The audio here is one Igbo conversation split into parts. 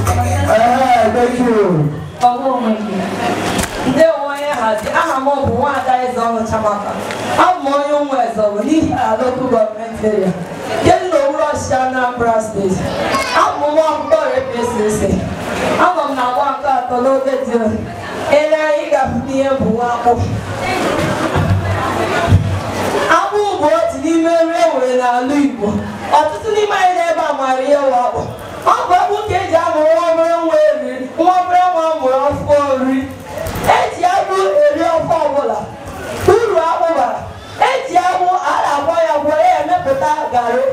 Thank you. Ndewo onye nhazi, aha m bụ Nwaada Ezeọnụ Chamaka. Abụ m onye ụmụ Ezeọgụ n'ihi ala local government area nke dị n'okpuru ọchịchị Anambra steeti. Abụ m nwa akwụkwọ APCC. Anọ m na agba nke atọ n'oge dị ele anyị ga-afụ n'ihe bụ nwa akpụ. Akpụ bụ otu n'ime nri e nwere n'ala Igbo. Ọtụtụ n'ime anyị n'ebe a maara ihe wụ akpụ. Ọ bụ akpụ ka eji amụrụ nwa obere nwa eriri, nwa obere nwa amụrụ ọfụ nri. Eji akpụ eri ofe ọbụla. Uru akpụ bara. Eji akpụ a na-agwọ ya gwọrọ ya emepụta garị.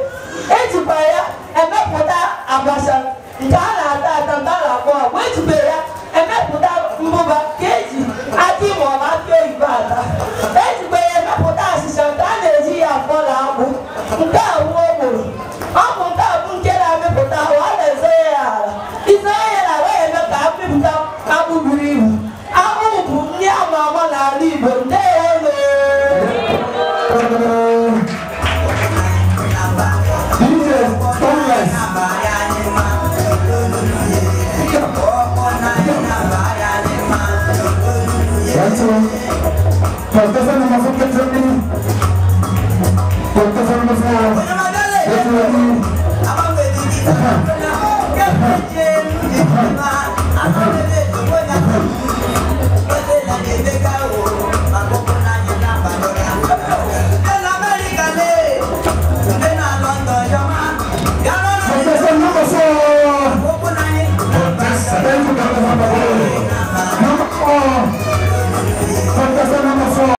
Ejikwa ya emepụta abacha nke a na-ata ata nke a na-akpọ agwa. Ejikwa ya emepụta mbụba ka eji akị maọbụ akị oyibo ata. Ejikwa ya emepụta achịcha nke a na-eji ya afọ na akpụ. Nke a wụ okporo. Ọ bụ nke a bụ nke na-amịpụta ahụ a na-ezoye ya ala. Izoye ya ala ya eme ka amịpụta akpụ buru ibu. Akpụ bụ nri ama ama n'ala Igbo. Ndewo. DJ Thomas. Contestant number 53.